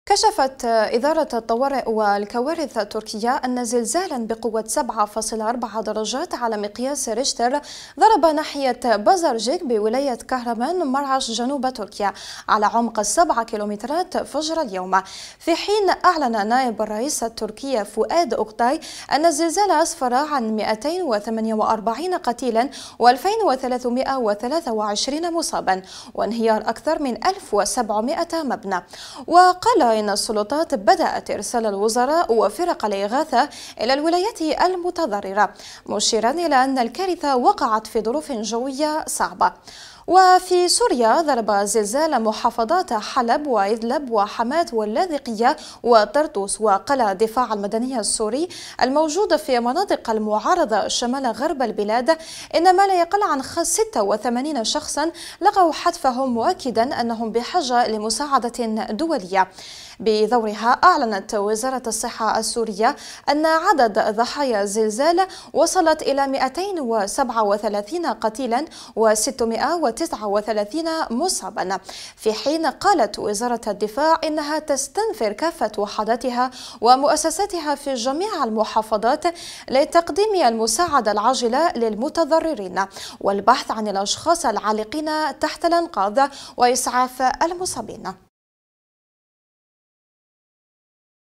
كشفت إدارة الطوارئ والكوارث التركية أن زلزالا بقوة 7.4 درجات على مقياس ريشتر ضرب ناحية بازارجيك بولاية كهرمان مرعش جنوب تركيا على عمق 7 كيلومترات فجر اليوم، في حين أعلن نائب الرئيس التركي فؤاد أوكتاي أن الزلزال أسفر عن 248 قتيلا و2323 مصابا وانهيار أكثر من 1700 مبنى. وقال إن السلطات بدأت إرسال الوزراء وفرق الإغاثة إلى الولايات المتضررة، مشيرا إلى أن الكارثة وقعت في ظروف جوية صعبة. وفي سوريا ضرب زلزال محافظات حلب وإدلب وحماة واللاذقية وطرطوس، وقال الدفاع المدني السوري الموجود في مناطق المعارضة شمال غرب البلاد إن ما لا يقل عن 86 شخصا لقوا حتفهم، مؤكدا أنهم بحاجة لمساعدة دولية. بدورها أعلنت وزارة الصحة السورية أن عدد ضحايا الزلزال وصلت إلى 237 قتيلا و639 مصابا، في حين قالت وزارة الدفاع إنها تستنفر كافة وحداتها ومؤسساتها في جميع المحافظات لتقديم المساعدة العاجلة للمتضررين والبحث عن الأشخاص العالقين تحت الأنقاض وإسعاف المصابين.